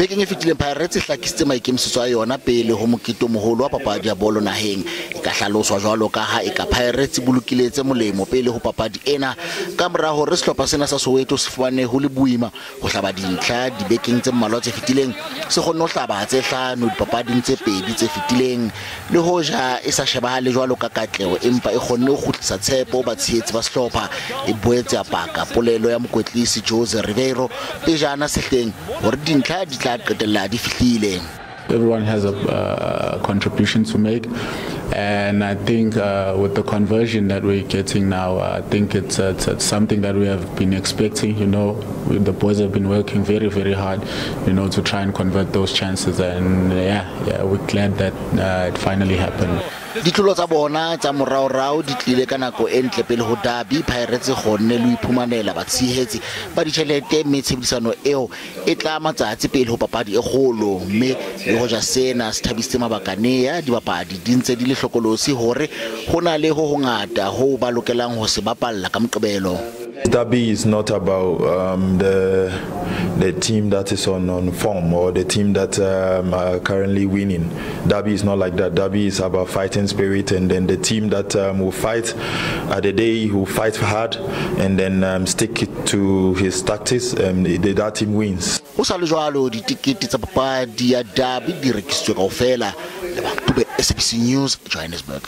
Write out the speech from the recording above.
Bekeng e fetileng, Pirates e hlakisitse maikemisetso a yona pele ho mokete o moholo wa papadi ya bolo naheng. E ka hlaloswa jwalo ka ha eka Pirates e bolokile tse molemo pele ho papadi ena, ka mora hore sehlopha sena sa Soweto se fumane ho le boima ho hlaba dintlha dibekeng tse mmalwa tse fetileng. Se kgonne ho hlaba tse hlano dipapading tse pedi tse fetileng. Le hoja e sa shebahale jwalo ka katleho, empa e kgonne ho kgutlisa tshepo ho batshehetsi ba sehlopha. E boetse ya paka polelo ya mokwetlisi Jose Riveiro pejana sehleng hore dintlha di tla qetella di fihlile. Everyone has a contribution to make, and I think with the conversion that we're getting now, I think it's something that we have been expecting. The boys have been working very, very hard to try and convert those chances, and yeah, we're glad that it finally happened. Ditlholo tsa bona tsa moraorao di tlile ka nako e ntle pele ho derby. Pirates e kgonne le ho iphumanela batshehetsi ba ditjhelete, mme tshebedisano eo e tla matsatsi pele ho papadi e kgolo. Mme le hoja sena se thabisitse mabakanea, dibapadi di ntse di le hlokolosi hore ho na le ho hongata ho ba lokelang ho se bapalla ka Moqebelo. Derby is not about the team that is on form or the team that are currently winning. Derby is not like that. Derby is about fighting spirit, and then the team that will fight at the day, who fight hard, and then stick to his tactics, that team wins. Ho sa le jwalo, ditekete tsa papadi ya derby di rekisitswe kaofela. Lebang Dube, SABC News, Johannesburg.